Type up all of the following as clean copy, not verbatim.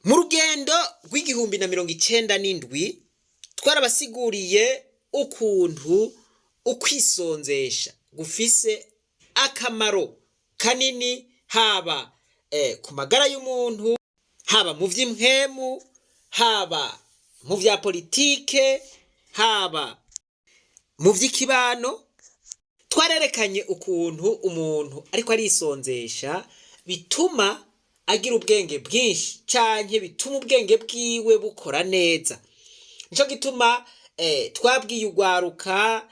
Mu rugendo rw'1097 twarabasiguriye ukuntu ukwisonzesha gufise akamaro kanini, haba ku magara y'umuntu, haba mu vy'impwemu, haba mu vya politike, haba mu vy'ikibano. Twarerekanye ukuntu umuntu ariko arisonzesha bituma agira ubwenge bwinshi, canke bituma ubwenge bwiwe bukora neza. Nico gituma twabwiye urwaruka,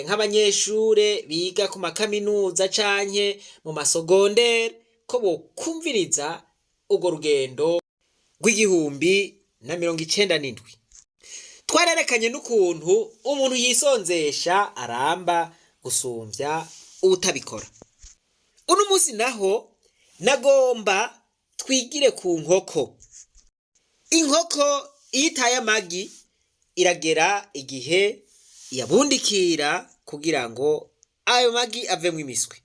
nk'abanyeshure biga ku makaminuza canke mu masogondere, ko bokumviriza urwo rugendo rw'1097. Twarerekanye n'ukuntu umuntu yisonzesha aramba gusumvya uwutabikora. Uno munsi naho nagomba twigire ku nkoko. Inkoko iyo itaye amagi, iragera igihe iyabundikira kugira ngo ayo magi avemwo imiswi.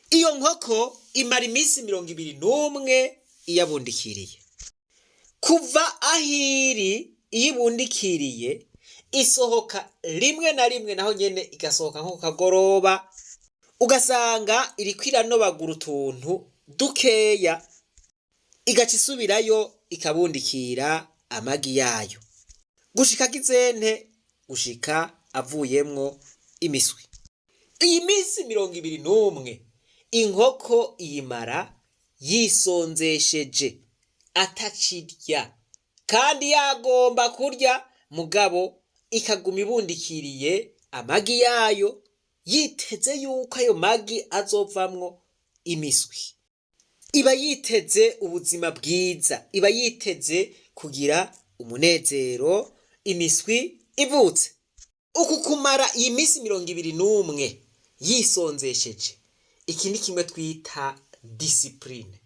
Iyo nkoko imara iminsi 21 iyabundikiriye. Kuva aho iri, iyo ibundikiriye, isohoka rimwe na rimwe, naho nyene igasohoka nko ku kagoroba, ugasanga iriko iranobagura utuntu dukeya, igaca isubirayo ikabundikira amagi yayo gushika gizente, gushika avuyemwo imiswi. Iyi minsi 21 inkoko iyimara yisonzesheje, atacirya, kandi yagomba kurya, mugabo ikaguma ibundikiriye amagi yayo, yiteze yuko ayo magi azovamwo imiswi. Iba yiteze ubuzima bwiza, iba yiteze kugira umunezero imiswi ivutse. Uku kumara iyi minsi 21 yisonzesheje, iki ni kimwe twita discipline.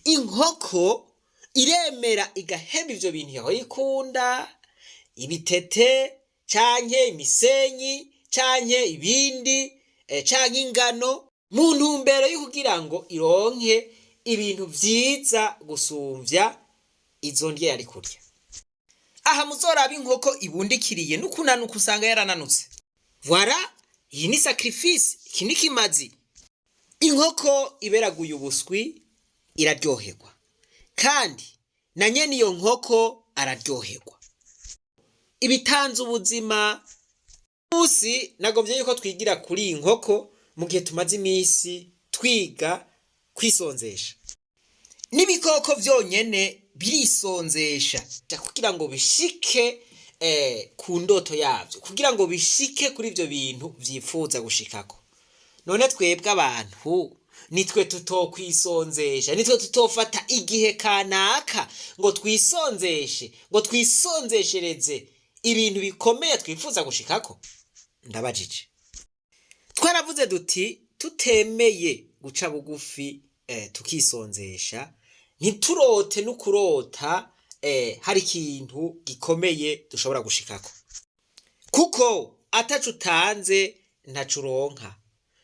Inkoko iremera igaheba ivyo bintu yahora ikunda, ibitete canke imisenyi canke ibindi, canke ingano, mu ntumbero yo kugira ngo ironke ibintu vyiza gusumvya izo ndya yari kurya. Aha muzoraba inkoko ibundikiriye, n'ukunanuka usanga yarananutse. Voilà, iyi ni sacrifice, iki ni kimazi. Inkoko iberaguye ubuswi iraryoherwa, kandi na nyene iyo nkoko araryoherwa, ibitanze ubuzima. Musi nagomvye yuko twigira kuri iyi nkoko mu gihe tumaze imisi twiga kwisonzesha. N'ibikoko vyonyene birisonzesha kugira ngo bishike ku ndoto yavyo, kugira ngo bishike kuri ivyo bintu vyipfuza gushikako. None twebwe abantu nitwe tutokwisonzesha, nitwe tutofata igihe kanaka ngo twisonzeshe, ngo twisonzeshereze ibintu bikomeye twifuza gushikako? Ndabajije. Twaravuze duti tutemeye guca bugufi, tukisonzesha, ntiturote n'ukurota hari ikintu gikomeye dushobora gushikako, kuko ataco utanze ntaco uronka.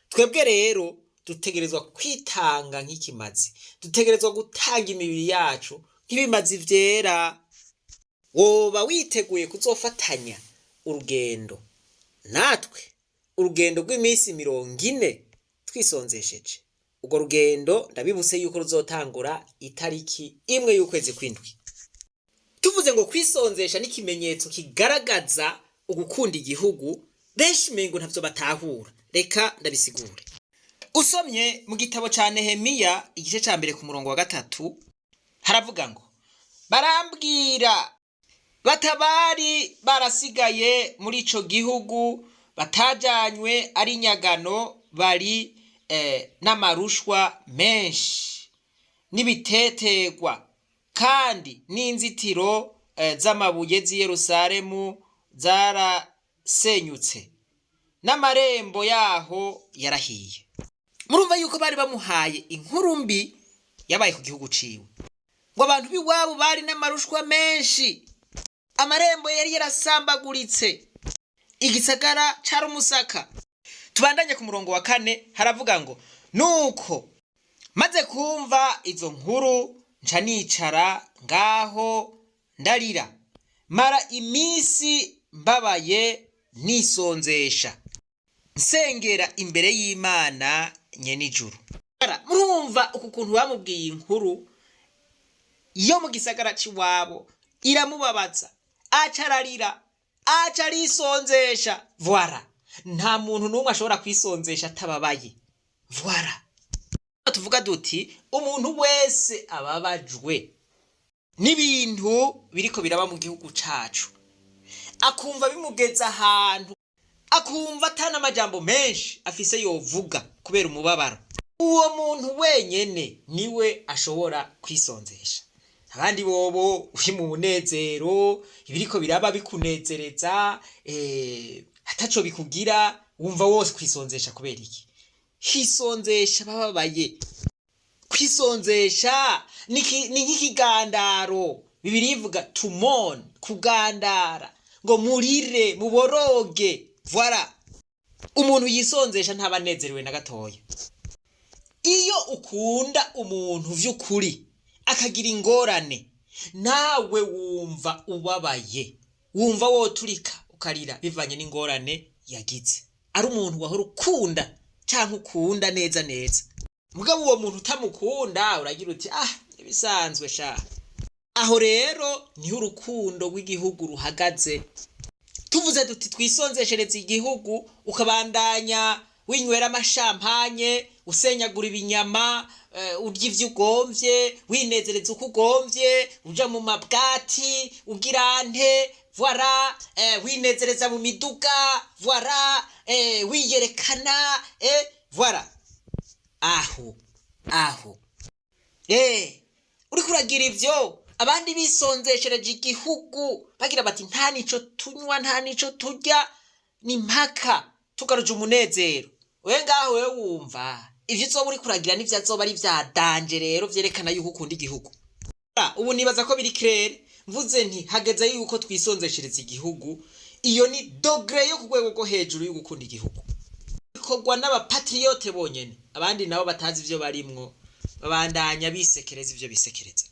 Twebwe rero dutegerezwa kwitanga nk'ikimazi, dutegerezwa gutanga imibiri yacu nk'ibimazi vyera. Woba witeguye kuzofatanya urugendo natwe, urugendo rw'iminsi 40 twisonzesheje? Urwo rugendo ndabibutse yuko ruzotangura itariki 1 y'ukwezi kw'indwi. Tuvuze ngo kwisonzesha n'ikimenyetso kigaragaza ugukunda igihugu, benshi mengo ntavyo batahura. Reka ndabisigure. Usomye mu gitabo ca Nehemiya, igice ca mbere, ku murongo wa 3, haravuga ngo: "Barambwira batabari barasigaye muri ico gihugu batajanywe ari nyagano, bari n'amarushwa menshi n'ibitetegwa, kandi n'inzitiro z'amabuye z'i Yerusalemu zarasenyutse, n'amarembo yaho yarahiye." Murumva yuko bari bamuhaye inkuru mbi yabaye ku gihugu ciwe, ngo abantu b'iwabo bari n'amarushwa menshi, amarembo yari yarasambaguritse, igisagara cari umusaka. Tubandanye ku murongo wa 4, haravuga ngo: "Nuko maze kumva izo nkuru, Nca nicara ngaho ndarira, mara iminsi mbabaye nisonzesha, nsengera imbere y'Imana nyenijuru. Murumva uku kuntu bamubwiye inkuru yo mu gisagara c'iwabo iramubabaza, aca ararira, aca arisonzesha. Voilà, nta muntu n'umwe ashobora kwisonzesha atababaye. Voilà, tuvuga duti umuntu wese ababajwe n'ibintu biriko biraba mu gihugu cacu, akumva bimugeza ahantu, akumva atana amajambo menshi afise yovuga kubera umubabaro, uwo muntu wenyene niwe ashobora kwisonzesha. Abandi bobo uri mu munezero, ibiriko biraba bikunezereza, ataco bikugira, wumva wose kwisonzesha kubera iki? Hisonzesha bababaye. Kwisonzesha ni nk'ikigandaro. Bibiliya ivuga to mourn, kugandara, ngo murire muboroge. Voilà, umuntu yisonzesha ntaba anezerewe na gatoya. Iyo ukunda umuntu vy'ukuri akagira ingorane, nawe wumva ubabaye, wumva woturika ukarira bivanye n'ingorane yagize, ari umuntu wahora ukunda canke ukunda neza neza. Mugabo uwo muntu utamukunda, uragira uti: "Ah, ibisanzwe sha." Aho rero niho urukundo rw'igihugu ruhagaze. Tuvuze duti twisonzeshereza igihugu, ukabandanya winywera amashampanye, usenyagura ibinyama, urya ivyo ugomvye, winezereza uko ugomvye, uja mu mabwati, ugira nte, voilà, winezereza mu miduga, voilà, wiyerekana, voilà, aho uriko uragira ivyo, abandi bisonzeshereje igihugu bagira bati: "Nta nico tunywa, nta nico turya, ni mpaka tugaruje umunezero." We ngaho wewe wumva ivyo uzoba uriko uragira n'ivyo azoba ari vya danger. Rero vyerekana yuko ukunda igihugu. Ubu nibaza ko biri clair. Mvuze nti hageze yuko twisonzeshereza igihugu, iyo ni degré yo ku rwego rwo hejuru yo gukunda igihugu, bikorwa n'abapatriote bonyene. Abandi nabo batazi ivyo barimwo babandanya bisekereza ivyo bisekereza.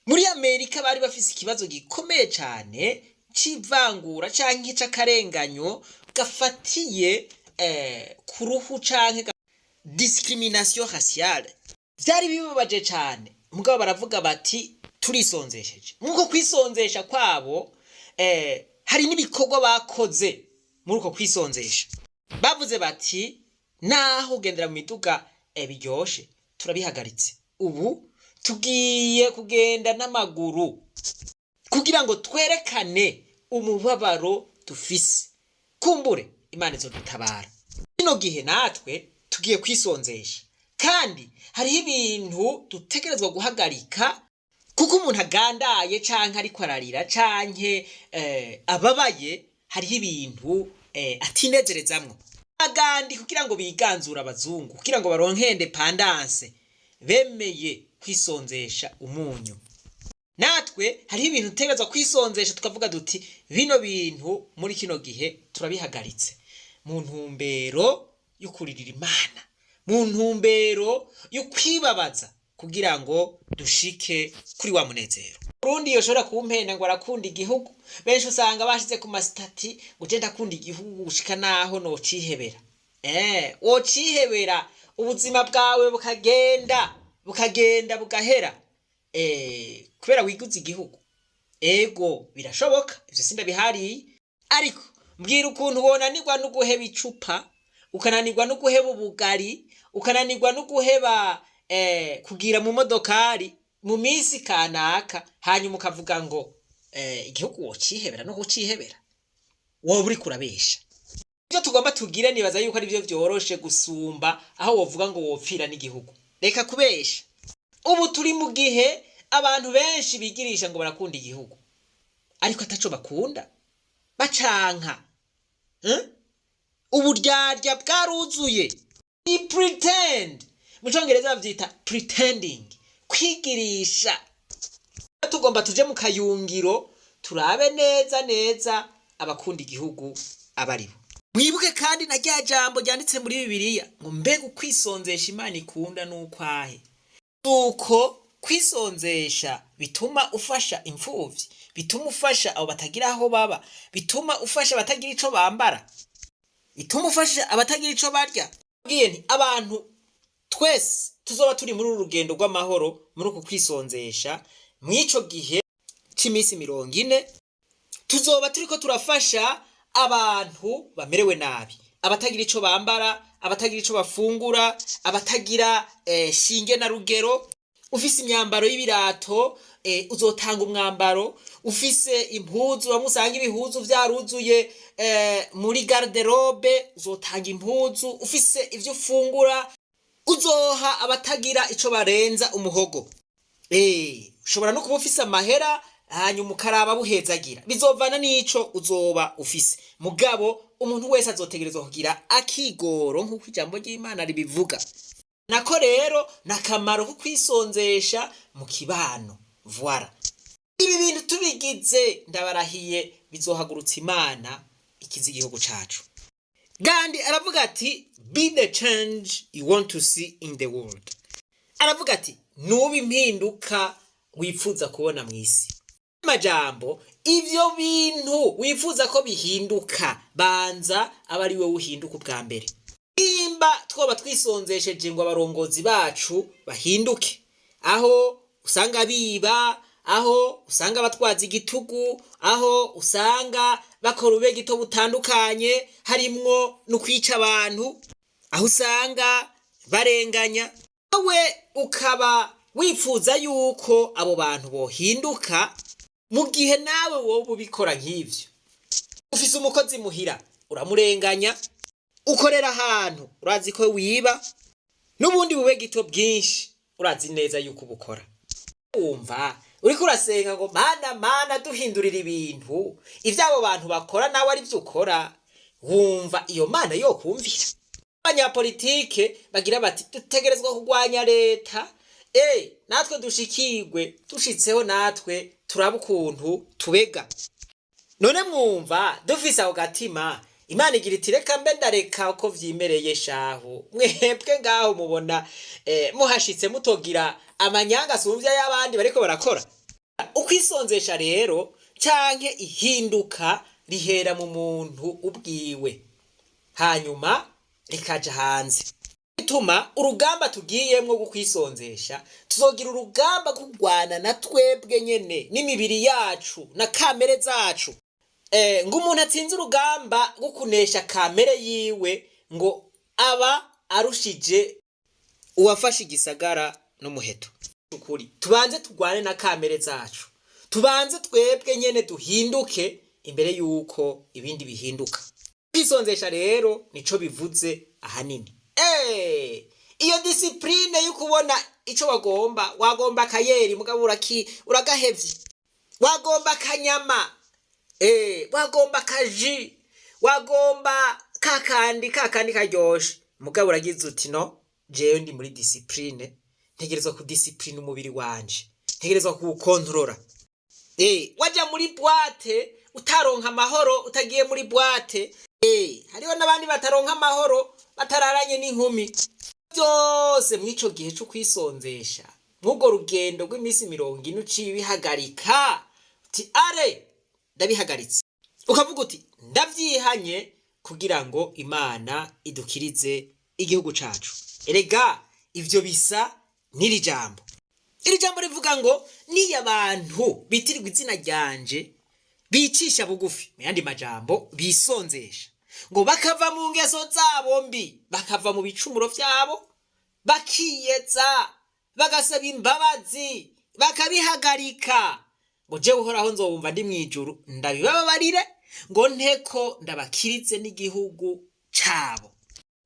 Muri Amerika bari bafise ikibazo gikomeye cane c'ivangura canke c'akarenganyo gafatiye ku ruhu canke discrimination raciale. Vyari bibabaje cane, mugabo baravuga bati: "Turisonzesheje." Nkuko kwisonzesha kwabo, hari n'ibikorwa bakoze muri uko kwisonzesha. Bavuze bati: "Naho ugendera mu miduga biryoshe, turabihagaritse. Ubu tugiye kugenda n'amaguru kugira ngo twerekane umubabaro dufise, kumbure Imana izodutabara." Kino gihe natwe tugiye kwisonzesha, kandi hariho ibintu dutegerezwa guhagarika, kuko umuntu agandaye canke ariko ararira canke ababaye, hariho ibintu atinezerezamwo. Agandi kugira ngo biganzure abazungu, kugira ngo baronke indépendance, bemeye kwisonzesha umunyu. Natwe hariho ibintu dutegerezwa kwisonzesha, tukavuga duti: "Bino bintu muri kino gihe turabihagaritse mu ntumbero yo kuririra Imana, mu ntumbero yo kwibabaza, kugira ngo dushike kuri wa munezero." Urundi yoshobora kumpenda ngo arakunda igihugu, benshi usanga bashize ku ma statuts ngo: "Je ndakunda igihugu gushika naho nocihebera." Wocihebera ubuzima bwawe bukagenda, bukagenda bugahera, kubera wiguze igihugu? Ego, birashoboka, ivyo sindabihariye, ariko mbwira ukuntu wonanirwa no guheba icupa, ukananirwa no guheba ubugari, ukananirwa no guheba kugira mu modokari mu minsi kanaka, hanyuma ukavuga ngo igihugu wocihebera no kucihebera. Woba uriko urabesha. Ibyo tugomba tugire, nibaza yuko ari byo vyoroshe gusumba aho wovuga ngo wopfira n'igihugu. Reka kubesha. Ubu turi mu gihe abantu benshi bigirisha ngo barakunda igihugu, ariko ataco bakunda, bacanka. Uburyarya bwaruzuye. I pretend, mu Congereza bavyita pretending, kwigirisha. Tugomba tuje mu kayungiro, turabe neza neza abakunda igihugu abaribo. Mwibuke kandi na rya jambo ryanditse muri Bibiliya ngo: "Mbega ukwisonzesha Imana ikunda n'ukwahe?" Uko. Kwisonzesha bituma ufasha imfuvyi, bituma ufasha abo batagira aho baba, bituma ufasha abatagira ico bambara, bituma ufasha abatagira ico barya. Bwiye nti abantu twese tuzoba turi muri uru rugendo rw'amahoro, muri uku kwisonzesha, mw'ico gihe c'imisi 40, tuzoba turiko turafasha abantu bamerewe nabi, abatagira ico bambara, abatagira ico bafungura, abatagira shinge na rugero. Ufise imyambaro y'ibirato, uzotanga umwambaro. Ufise impuzu, bamwe usanga ibihuzu vyaruzuye muri garde-robe, uzotanga impuzu. Ufise ivyo ufungura, uzoha abatagira ico barenza umuhogo. Ushobora no kuba ufise amahera, hanyuma ukaraba buhezagira, bizovana n'ico uzoba ufise. Mugabo umuntu wese azotegerezwa kugira akigoro, nk'uko ijambo ry'Imana ribivuga. Nako rero nakamaro ko kwisonzesha mu kibano. Voilà, ibi bintu tubigize, ndabarahiye, bizohagurutsa Imana ikiza igihugu cacu. Gandhi aravuga ati: "Be the change you want to see in the world." Aravuga ati: "Nuba impinduka wifuza kubona mu isi." Amajambo, ivyo bintu wifuza ko bihinduka, banza aba ari wowe uhinduka ubwa mbere. Nimba twoba twisonzesheje ngo abarongozi bacu bahinduke, aho usanga biba, aho usanga batwaza igitugu, aho usanga bakora ubegito butandukanye harimwo no kwica abantu, aho usanga barenganya, wowe ukaba wifuza yuko abo bantu bohinduka, mu gihe nawe wowe ubikora nk'ivyo. Ufise umukozi muhira, uramurenganya. Ukorera ahantu, urazi ko wiba, n'ubundi bube gito bwinshi urazi neza yuko ubukora. Wumva uriko urasenga ngo: "Mana, Mana, duhindurira ibintu", ivyo abo bantu bakora nawe ari vyo ukora, wumva iyo Mana yokumvira? Abanyapolitike bagira bati: "Dutegerezwa kurwanya leta, natwe dushikirwe, dushitseho natwe turabe ukuntu tubega." None mwumva dufise ako gatima, Imana igira iti: "Reka mbe ndareka uko vyimereye shahu." Mwebwe ngaho mubona muhashitse mutogira amanyanga asumvya y'abandi bariko barakora. Ukwisonzesha rero canke ihinduka rihera mu muntu ubwiwe, hanyuma rikaja hanze. Bituma urugamba tugiyemwo rwo kwisonzesha, tuzogira urugamba rwo kurwana na twebwe nyene, n'imibiri yacu na kamere zacu. Ngo umuntu atsinze urugamba rwo kunesha kamere yiwe, ngo aba arushije uwafashe igisagara n'umuheto. Ukuri, tubanze turwane na kamere zacu, tubanze twebwe nyene duhinduke imbere yuko ibindi bihinduka. Kwisonzesha rero nico bivuze ahanini. Iyo discipline yo kubona ico wagomba, wagomba akayeri, mugabo uragahevye, wagomba akanyama, wagomba akaji, wagomba kakandi kakandi karyoshe, mugabo uragize uti: "No, jewe ndi muri discipline, ntegerezwa kudisciplina umubiri wanje, ntegerezwa kuwukontorora." Waja muri boîte, utaronka amahoro utagiye muri boîte. Hariho n'abandi bataronka amahoro batararanye n'inkumi. Byose mw'ico gihe co kwisonzesha, mw'urwo rugendo rw'iminsi 40, uciye ibihagarika, uti: "Are, ndabihagaritse", ukavuga uti: "Ndavyihanye", kugira ngo Imana idukirize igihugu cacu. Erega ivyo bisa n'iri jambo. Iri jambo rivuga ngo: "Niyo abantu bitirirwa izina ryanje bicisha bugufi", mu yandi majambo bisonzesha, ngo bakava mu ngeso zabo mbi, bakava mu bicumuro vyabo, bakiyeza, bagasaba imbabazi, bakabihagarika, ngo: "Jewe Uhoraho nzobumva ndi mw'ijuru, ndabibababarire, ngo nteko ndabakirize n'igihugu cabo."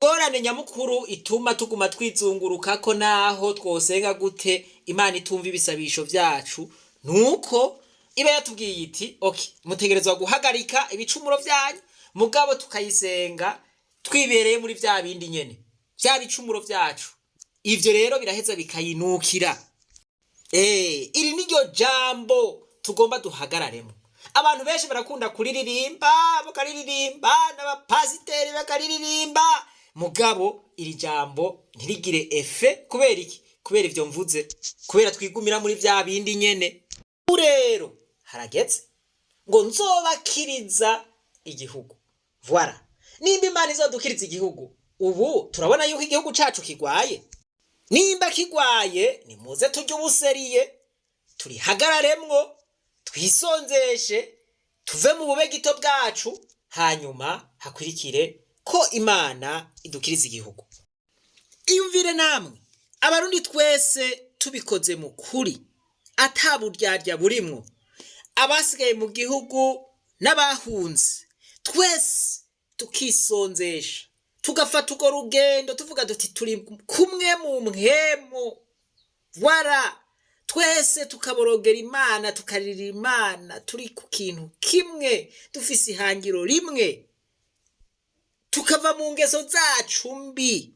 Ingorane nyamukuru ituma tuguma twizunguruka ko naho twosenga gute Imana itumva ibisabisho vyacu, nuko iba yatubwiye iti: "Okay, mutegerezwa guhagarika ibicumuro vyanyu", mugabo tukayisenga twibereye muri vya bindi nyene, vya bicumuro vyacu. Ivyo rero biraheza bikayinukira. Iri niryo jambo tugomba duhagararemo. Abantu benshi barakunda kuriririmba, bakariririmba, n'abapasiteri bakariririmba, mugabo iri jambo ntirigire effet. Kubera iki? Kubera ivyo mvuze, kubera twigumira muri vya bindi nyene. Ubu rero harageze ngo nzobakiriza igihugu. Voilà, nimba Imana izodukiriza igihugu, ubu turabona yuko igihugu cacu kigwaye. Nimba kigwaye, nimuze turye ubuseriye, turihagararemwo, twisonzeshe, tuve mu bube gito bwacu, hanyuma hakurikire ko Imana idukiriza igihugu. Iyumvire namwe, Abarundi twese tubikoze mu kuri, ata buryarya burimwo, abasigaye mu gihugu n'abahunze, twese tukisonzesha, tugafata urwo rugendo, tuvuga duti turi kumwe mu mpwemu. Voilà, twese tukaborogera Imana, tukarira Imana, turi ku kintu kimwe, dufise ihangiro rimwe, tukava mu ngeso zacu mbi,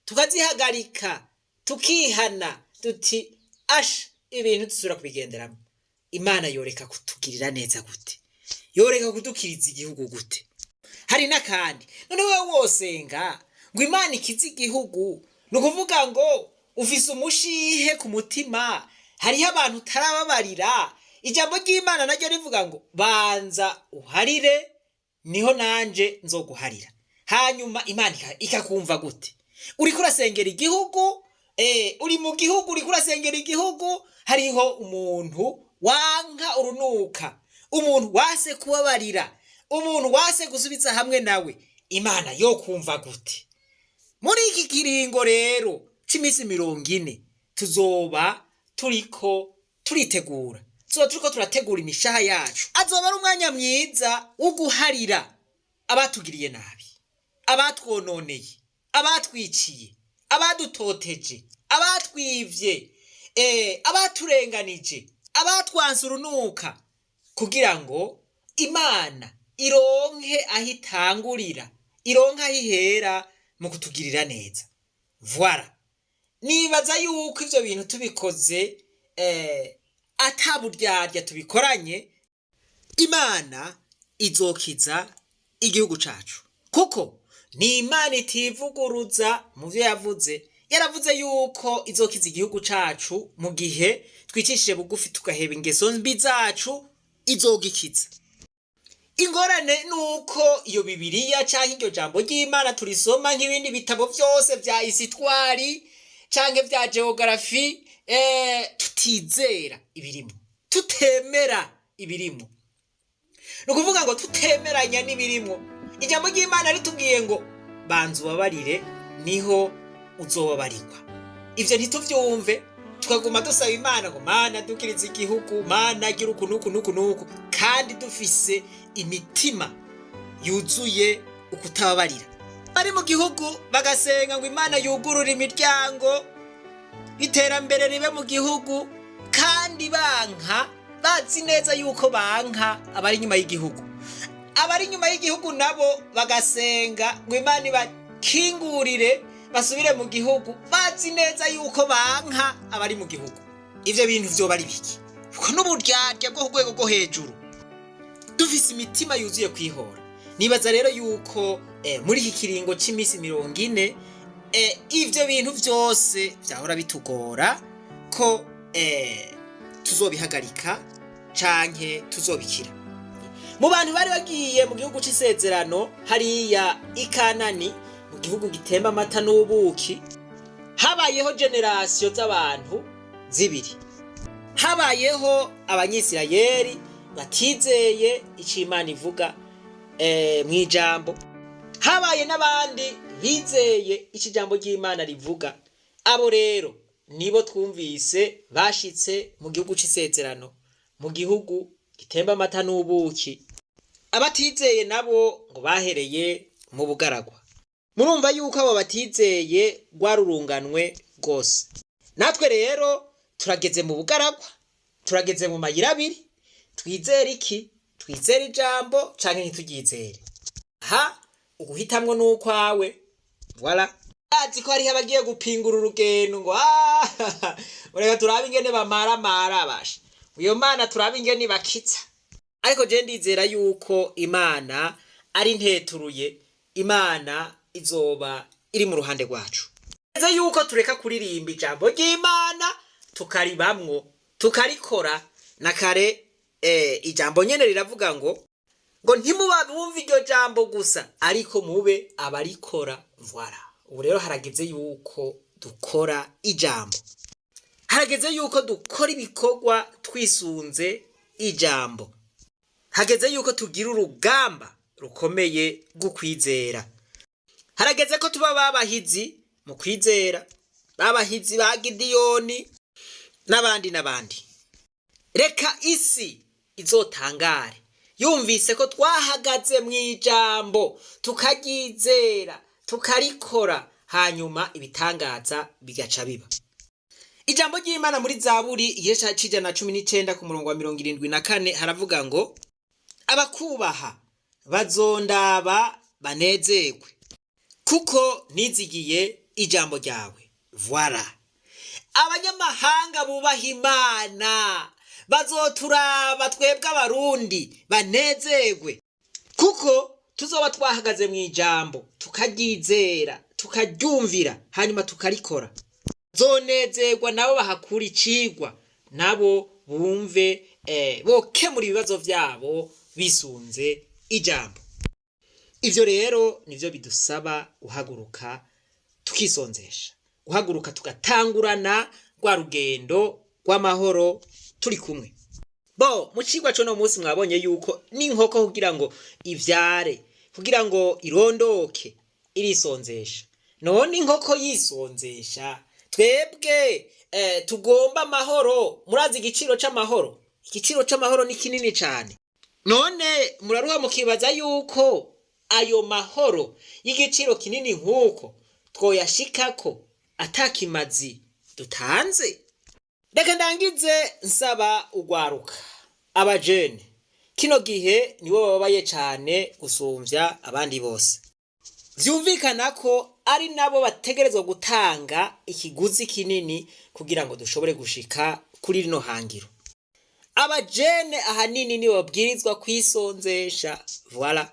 tukazihagarika, tukihana duti asha, ibintu dusubira kubigenderamo. Imana yoreka kutugirira neza gute? Yoreka kudukiriza igihugu gute? Hari n'akandi. None wewe wosenga ngo Imana ikize igihugu, ni ukuvuga ngo ufise umushihe ku mutima, hariho abantu utarababarira. Ijambo ry'Imana naryo rivuga ngo banza uharire, niho nanje nzoguharira. Hanyuma Imana ikakumva gute? Uriko urasengera igihugu, uri mu gihugu, uriko urasengera igihugu, hariho umuntu wanka urunuka, umuntu wase kubabarira, umuntu wase gusubiza hamwe nawe. Imana yo kumva gute? Muri iki kiringo rero c'iminsi 40 tuzoba turiko turitegura, tuzoba turiko turategura imishaha yacu. Azoba ari umwanya mwiza wo guharira abatugiriye nabi, abatwononeye, abatwiciye, abadutoteje, abatwivye, abaturenganije, abatwanse urunuka, kugira ngo Imana ironke aho itangurira, ironke aho ihera mu kutugirira neza. Voilà, nibaza yuko ivyo bintu tubikoze, ata buryarya tubikoranye, Imana izokiza igihugu cacu, kuko ni Imana itivuguruza mu vyo yavuze. Yaravuze yuko izokiza igihugu cacu mu gihe twicishije bugufi, tugaheba ingeso mbi zacu, izogikiza. Ingorane ni uko iyo Bibiliya canke iryo jambo ry'Imana turisoma nk'ibindi bitabo vyose vya histoire canke vya géographie, tutizera ibirimo, tutemera ibirimo. Ni ukuvuga ngo tutemeranya n'ibirimo. Ijambo ry'Imana ritubwiye ngo banza ubabarire, niho uzobabarirwa, ivyo ntituvyumve, tukaguma dusaba Imana ngo Mana dukirize igihugu, Mana gira uku nuku nuku nuku, kandi dufise imitima yuzuye ukutababarira. Bari mu gihugu bagasenga ngo Imana yugurure imiryango, iterambere ribe mu gihugu, kandi banka, bazi neza yuko banka abari inyuma y'igihugu. Abari inyuma y'igihugu nabo bagasenga ngo Imana ibakingurire basubire mu gihugu, bazi neza yuko banka abari mu gihugu. Ivyo bintu vyoba ari biki? Kuko n'uburyarya bwo ku rwego rwo hejuru, dufise imitima yuzuye kwihora. Nibaza rero yuko muri iki kiringo c'iminsi 40, ivyo bintu vyose vyahora bitugora ko tuzobihagarika canke tuzobikira. Mu bantu bari bagiye mu gihugu c'isezerano hariya i Kanani, mu gihugu gitemba amata n'ubuki, habayeho générations z'abantu zibiri. Habayeho Abanyisirayeli batizeye ico Imana ivuga mw'ijambo, habaye n'abandi bizeye ico ijambo ry'Imana rivuga. Abo rero nibo twumvise bashitse mu gihugu c'isezerano, mu gihugu gitemba amata n'ubuki. Abatizeye nabo ngo bahereye mu bugaragwa. Murumva yuko abo batizeye rwarurunganwe rwose. Natwe rero turageze mu bugaragwa, turageze mu mayira abiri. Twizere iki? Twizere ijambo canke ntituryizere? Ha, uguhitamwo n'ukwawe. Voilà, azi ko hariho abagiye gupingura urugendo ngo "Ah, reka turabe ingene bamaramara basha iyo Mana, turabe ingene bakiza." Ariko je ndizera yuko Imana ari nteturuye, Imana izoba iri mu ruhande rwacu. Harageze yuko tureka kuririmba ijambo ry'Imana, tukaribamwo, tukarikora. Na kare ijambo nyene riravuga ngo ntimuba bumve iryo jambo gusa, ariko mube abarikora. Voilà, ubu rero harageze yuko dukora ijambo, harageze yuko dukora ibikorwa twisunze ijambo, hageze yuko tugira urugamba rukomeye rw'ukwizera, harageze ko tuba babahizi mu kwizera, babahizi ba Gidiyoni n'abandi n'abandi. Reka isi izotangare yumvise ko twahagaze mu ijambo, tukaryizera, tukarikora, hanyuma ibitangaza bigaca biba. Ijambo ry'Imana muri Zaburi igice c'119 ku murongo wa 74 haravuga ngo: "Abakubaha bazondaba banezerwe, kuko nizigiye ijambo ryawe." Voilà, abanyamahanga bubaha Imana bazoturaba twebwe Abarundi banezerwe, kuko tuzoba twahagaze mu ijambo, tukaryizera, tukaryumvira, hanyuma tukarikora. Zonezerwa nabo bahakura icigwa, nabo bumve bokemura ibibazo vyabo bisunze ijambo. Ivyo rero nivyo bidusaba guhaguruka tukisonzesha, guhaguruka tugatangurana rwa rugendo rw'amahoro turi kumwe. Bo mu cigwa c'uno munsi mwabonye yuko n'inkoko, kugira ngo ivyare, kugira ngo irondoke, irisonzesha. None inkoko yisonzesha, twebwe tugomba amahoro, murazi igiciro c'amahoro? Igiciro c'amahoro ni kinini cane. None muraruha mukibaza yuko ayo mahoro y'igiciro kinini nk'uko twoyashikako atakimazi dutanze? Reka ndangize nsaba ugwaruka, abajene, kino gihe nibo bababaye cane gusumvya abandi bose. Vyumvikana ko ari nabo bategerezwa gutanga ikiguzi kinini kugira ngo dushobore gushika kuri rino hangiro. Abajene ahanini nibo babwirizwa kwisonzesha. Voilà,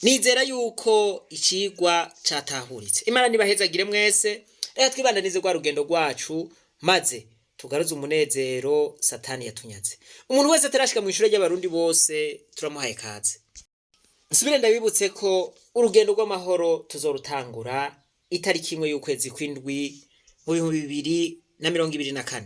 nizera yuko icigwa catahuritse. Imana nibahezagire mwese. Reka twibandanize rwa rugendo rwacu, maze tugaruze umunezero Satani yatunyaze. Umuntu wese atarashika mu ishure ry'Abarundi bose, turamuhaye kaze. Nsubire ndabibutse ko urugendo rw'amahoro tuzorutangura itariki 1 y'ukwezi kw'indwi mu 2024.